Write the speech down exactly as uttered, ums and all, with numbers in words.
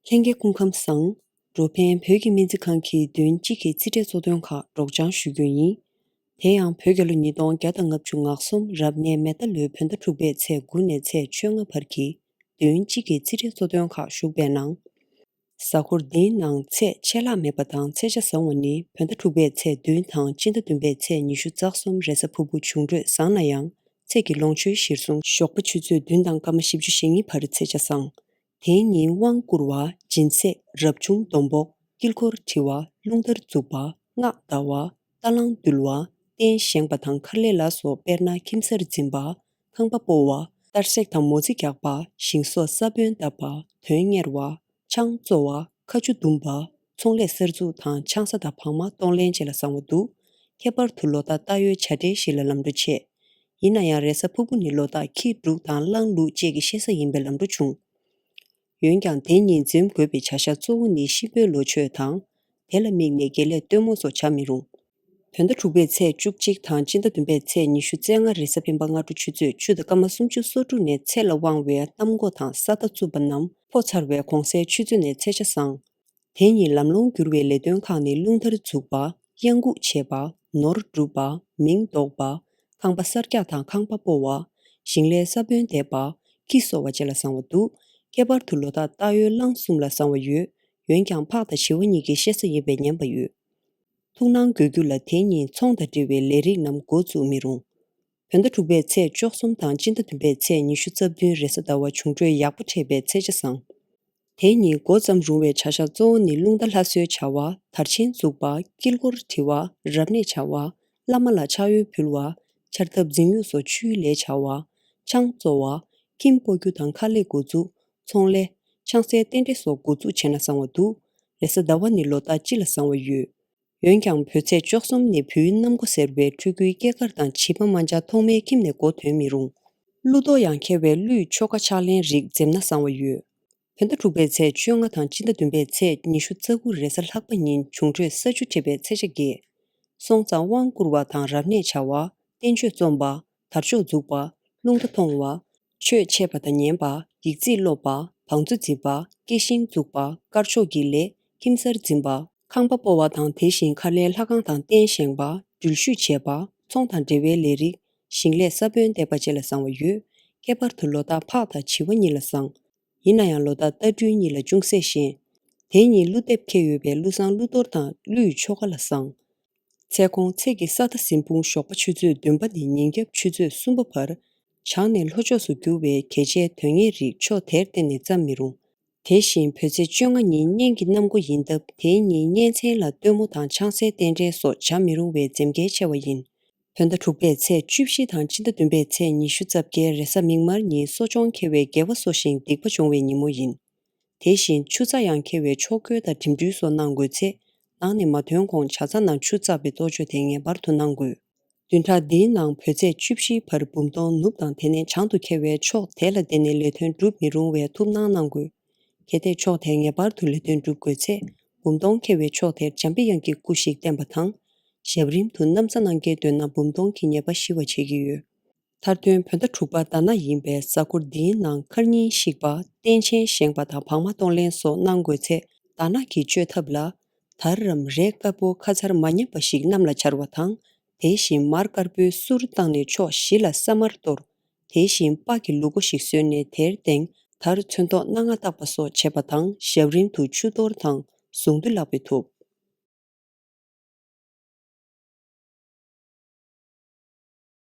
ལྷན་རྒྱས་སྐུ་ཁམས་བཟང་། འགྲོ་ཕན་བོད་ཀྱི་སྨན་རྩིས་ཁང་གིས་བདུན་གཅིག་གི་རྩིས་ཁྲའི་གཙོ་དོན་ཁག་སྒྲོག་སྦྱང་ཞུ་རྒྱུ་ཡིན། དེ་ཡང་བོད་རྒྱལ་ལོ་ཉིས་སྟོང་བརྒྱ་དང་ལྔ་བཅུ་ང་གསུམ་རབ་གནས་མེ་རྟ་ལོའི་བོད་ཟླ་དྲུག་པའི་ཚེས་དགུ་ནས་ཚེས་བཅོ་ལྔ་བར་གྱི་བདུན་གཅིག་གི་རྩིས་ཁྲའི་གཙོ་དོན་ཁག་ཞུགས་པའི་ནང་། གཟའ་འཁོར་འདིའི་ནང་ཚེས་ཆད་ལྷག་མེད་པ་དང་ཚེས་ཆ་བཟང་བ་ནི་བོད་ཟླ་དྲུག་པའི་ཚེས་བདུན་དང་སྤྱི་ཟླ་བདུན་པའི་ཚེས་ཉི་ཤུ་རྩ་གསུམ་རེས་གཟའ་ཕུར་བུ་འབྱུང་འཕྲོད་བཟང་ན་ཡང་ཚེས་ཀྱི་ལོངས་སྤྱོད་གཞིར་བཟུང་ཞོགས་པ་ཆུ་ཚོད་བདུན་དང་སྐར་མ་བཞི་བཅུ་ཞེ་གཉིས་བར་ཚེས་ཆ་བཟང་། དེའི་ཉིན་དབང་བསྐུར་བ། སྦྱིན་སྲེག་རབ་བྱུང་སྡོམ་པོ། དཀྱིལ་འཁོར་བྲི་བ། རླུང་ལྟར་འཛུགས་པ། སྔགས་བཟླ་བ། རྟ་གླང་འདུལ་བ། རྟེན་བཞེངས་པ་དང་མཁར་ལས་ལ་སོགས་དཔེར་ན་ཁྱིམ་གསར་འཛིན་པ། ཁང་པ་སྤོ་བ། གཏར་སྲེག་དང་མོ་རྩིས་རྒྱག་པ། ཞིང་སོགས་ས་བོན་བཏབ་པ། དོན་གཉེར་བ། ཆང་བཙོ་བ། ཁ་ཆུ་བརྡུངས་པ། ཚོང་ལས་གསར་འཛུགས་དང་ཆང་ས་དང་བག་མ་གཏོང་ལེན་བཅས་ལ་བཟང་བ་འདུག་ཁྱད་པར་དུ་ལོ་རྟགས་རྟ་ཡོས་བྱ་བྲལ་བཞི་ལ་ལམ་འགྲོ་ཆེ། ཡིན་ན་ཡང་རེས་གཟའ་ཕུར་བུ་ནི་ལོ་རྟགས་ཁྱི་འབྲུག་དང་གླང་ལུག་བཅས་ཀྱི་བཤད་ས་ཡིན་པས་ལམ་འགྲོ་ཆུང་། འོན་ཀྱང་དེ་ཉིན་འཛེམ་དགོས་པའི་བྱ་བཞག་གཙོ་བོ་ནི་གཤིན་པོའི་ལོ་མཆོད་དང་། དེ་ལ་དམིགས་ནས་དགེ་ལས་སྟོན་མོ་སོགས་བྱ་མི་རུང་། བོད་ཟླ་དྲུག་པའི་ཚེས་བཅུ་གཅིག་དང་སྤྱི་ཟླ་བདུན་པའི་ཚེས་ཉི་ཤུ་རྩ་ལྔ་རེས་གཟའ་སྤེན་པ་སྔ་དྲོ་ཆུ་ཚོད་བཅུ་དང་སྐར་མ་སུམ་ཅུ་སོ་དྲུག་ནས་ཚེས་ལ་དབང་བའི་གནམ་སྒོ་དང་ས་རྟ་བཙུགས་པ་རྣམས་འཕོ་ཚར་བས་གོང་གསལ་ཆུ་ཚོད་ནས་ཚེས་ཆ་བཟང་། དེ་ཉིན་ལམ་ལྷོང་བསྒྱུར་བའི་ལས་དོན་ཁག་ནི་རླུང་དར་འཛུགས་པ། གཡང་འགུགས་བྱེད་པ། ནོར་སྒྲུབ་པ། མིང་འདོགས་པ། ཁང་པ་གསར་རྒྱག་དང་ཁང་པ་སྤོ་བ། ཞིང་ལས་ས་བོན་འདེབས་པ། ཁྱི་གསོ་བ་བཅས་ལ་བཟང་བ་འདུག་ཁྱད་པར་དུ་ལོ་རྟགས་རྟ་ཡོས་གླང་གསུམ་ལ་བཟང་བ་ཡོད། འོན་ཀྱང་ཕག་དང་བྱི་བ་གཉིས་ཀྱི་བཤད་ས་ཡིན་པས་ཉན་པ་ཡོད། ཐུགས་སྣང་དགོས་རྒྱུ་ལ་དེ་ཉིན་ཚོང་དང་འབྲེལ་བའི་ལས་རིགས་རྣམས་འགོ་བཙུགས་མི་རུང་། བོད་ཟླ་དྲུག་པའི་ཚེས་བཅུ་གསུམ་དང་སྤྱི་ཟླ་བདུན་པའི་ཚེས་ཉི་ཤུ་རྩ་བདུན་རེས་གཟའ་ཟླ་བ་འབྱུང་འཕྲོད་ཡག་པོ་འཕྲད་པའི་ཚེས་ཆ་བཟང་། དེ་ཉིན་འགོ་བརྩམས་རུང་བའི་བྱ་བཞག་གཙོ་བོ་ནི་རླུང་རྟ་ལྷ་གསོལ་བྱ་བ། དར་ཆེན་འཛུགས་པ། དཀྱིལ་འཁོར་བྲི་བ། རབ་གནས་བྱ་བ། བླ་མ་ལ་ཕྱག་གཡོན་ཕུལ་བ། ཆར་ཐབ་འཛིན་ཡུག་སོགས་ཆུའི་ལས་བྱ་བ། ཆང་བཙོ་བ། ཁྱིམ་སྤོ་རྒྱུ་དང་མཁར་ལས་འགོ་འཛུགས། ཚོང་ལས། ཆང་སའི་རྟེན་འབྲེལ་སོགས་འགོ་འཛུགས་བྱས་ན་བཟང་བ་འདུག་རེས་གཟའ་ཟླ་བ་ནི་ལོ་རྟགས་སྤྱི་ལ་བཟང་བ་ཡོད། འོན་ཀྱང་བོད་ཚེས་བཅུ་གསུམ་ནི་བུའི་གནམ་སྒོ་ཟེར་བའི་ཕྲུ་གུའི་སྐྱེས་སྐར་དང་བྱིས་པ་མ་འཇགས་ཐོག་མའི་ཁྱིམ་ནས་འགོ་ཐོན་མི་རུང་། ཀླུ་གཏོར་ཡང་འཁེལ་བའི་ཀླུའི་ཆོ་ག་ཕྱག་ལེན་རིགས་འཛེམ་ན་བཟང་བ་ཡོད། བོད་ཟླ་དྲུག་པའི་ཚེས་བཅོ་ལྔ་དང་སྤྱི་ཟླ་བདུན་པའི་ཚེས་ཉི་ཤུ་རྩ་དགུ་རེས་གཟའ་ལྷག་པ་ཉིན་འབྱུང་འཕྲོད་ས་ཆུ་འཕྲད་པའི་ཚེས་ཆ་རྒྱས། སོང་ཙང་དབང་བསྐུར་བ་དང་རབ་གནས་བྱ་བ། བསྟན་བཅོས་རྩོམ་པ། དར་ལྕོག་འཛུགས་པ། རླུང་རྟ་མཐོང་བ། ཆོས་འཆད་པ་དང་ཉན་པ། ཡིག་རྩིས་ཀློག་པ། བང་མཛོད་འཛིན་པ། སྐྱེ་ཤིང་བཙུགས་པ། དཀར་ཕྱོགས་ཀྱི་ལས། ཁྱིམ་གསར་འཛིན་པ། ཁང་པ་སྤོ་བ་དང་དེ་བཞིན་མཁར་ལས་ལྷ་ཁང་དང་རྟེན་བཞེངས་པ། འགྲུལ་བཞུད་བྱེད་པ། ཚོང་དང་འབྲེལ་བའི་ལས་རིགས། ཞིང་ལས་ས་བོན་འདེབས་པ་བཅས་ལ་བཟང་བ་ཡོད། ཁྱད་པར་དུ་ལོ་རྟགས་ཕག་དང་བྱི་བ་གཉིས་ལ་བཟང་། ཡིན་ན་ཡང་ལོ་རྟགས་རྟ་སྦྲུལ་གཉིས་ལ་ཅུང་ཟད་ཞན། དེ་ཉིན་ཀླུ་འདེབས་འཁེལ་ཡོད་པས་ཀླུ་བཟང་ཀླུ་གཏོར་དང་ཀླུའི་ཆོ་ག་ལ་བཟང་། ཚེས་གོང་ཚེས་ཀྱི་ས་རྟ་ཟིན་དཔུང་ཞོགས་པ་ཆུ་ཚོད་བདུན་པ་ནས་ཉིན་རྒྱབ་ཆུ་ཚོད་གསུམ་པ་བར། བྱང་ནས་ལྷོ་ཕྱོགས་སུ་རྒྱུ་བའི་གལ་ཆེའི་དོན་གཉེར་རིགས་ཕྱོགས་དེར་བརྟེན་ནས་བརྩམ་མི་རུང་། དེ་བཞིན་བོད་ཚེས་བཅོ་ལྔ་ཉིན་གཉན་གྱི་གནམ་སྒོ་ཡིན་སྟབས་དེའི་ཉིན་གཉན་ཚན་ལ་སྟོན་མོ་དང་ཆང་སའི་རྟེན་འབྲེལ་སོགས་བྱ་མི་རུང་བའི་འཛེམ་གལ་ཆེ་བ་ཡིན། བོད་ཟླ་དྲུག་པའི་ཚེས་བཅུ་བཞི་དང་སྤྱི་ཟླ་བདུན་པའི་ཚེས་ཉི་ཤུ་རྩ་བརྒྱད་རེས་གཟའ་མིག་དམར་ཉིན་གསོ་སྦྱོང་འཁེལ་བའི་དགེ་བ་གསོ་ཞིང་སྡིག་པ་སྦྱོང་བའི་ཉིན་མོ་ཡིན། དེ་བཞིན་ཆུ་རྩ་ཡང་འཁེལ་བའི་ཕྱོགས་བསྐོལ་དང་འགྲིམ་འགྲུལ་སོགས་གནང་དགོས་ཚེ། ནང་ནས་མ་ཐོན་གོང་བྱ་རྩ་ནང་ཆུ་བཙགས་པའི་གཏོ་བཅོས་དེ་ངེས་པར་དུ་གནང་དགོས། བདུན་ཕྲག་འདིའི་ནང་བོད་ཚེས་བཅུ་བཞིའི་བར་འབུམ་སྟོང་ནུབ་དང་དེ་ནས་བྱང་དུ་འཁེལ་བའི་ཕྱོགས་དེ་ལ་བརྟེན་ནས་ལས་དོན་སྒྲུབ་མི་རུང་བའི་ཐུགས་སྣང་གནང་དགོས། གལ་ཏེ་ཕྱོགས་དེར་ངེས་པར་དུ་ལས་དོན་སྒྲུབ་དགོས་ཚེ། འབུམ་སྟོང་འཁེལ་བའི་ཕྱོགས་དེར་འཇམ་པའི་དབྱངས་ཀྱི་སྐུ་ཞིག་བསྟན་པ་དང་། ཞབས་རིམ་དུ་ན་བཟའ་གནང་གལ་འདོད་ན་འབུམ་སྟོང་གི་ཉེས་པ་ཞི་བར་བྱེད་ཀྱི་ཡོད། མཐར་དོན་བོད་ཟླ་དྲུག་པ་ཟླ་ནག་ཡིན་པས་གཟའ་འཁོར་འདིའི་ནང་མཁར་རྙིང་བཤིག་པ། རྟེན་ཆེན་བཞེངས་པ་དང་བག་མ་གཏོང་ལེན་སོགས་གནང་དགོས་ཚེ། ཟླ་ནག་གི་བཅོས་ཐབས་ལ། དར་རམ་རས་དཀར་པོ་ཁ་ཚར་མ་ཉམས་པ་ཞིག་གནམ་ལ་འཕྱར་བ་དང་། དེ་བཞིན་མར་དཀར་པོའི་གསུར་བཏང་ནས་ཕྱོགས་བཞི་ལ་ས་དམར་གཏོར། དེ་བཞིན་སྤགས་ཀྱི་ལུག་མགོ་ཞིག་བཟོས་ནས་དེར་སྟེང་དར་ཚོན་མདོག་སྣ་ལྔ་བཏགས་པ་སོགས་བྱེད་པ་དང་། ཞབས་རིམ་དུ་ཆུ་གཏོར་དང་གཟུངས་འདུས་ལག་པས་ཐུབ།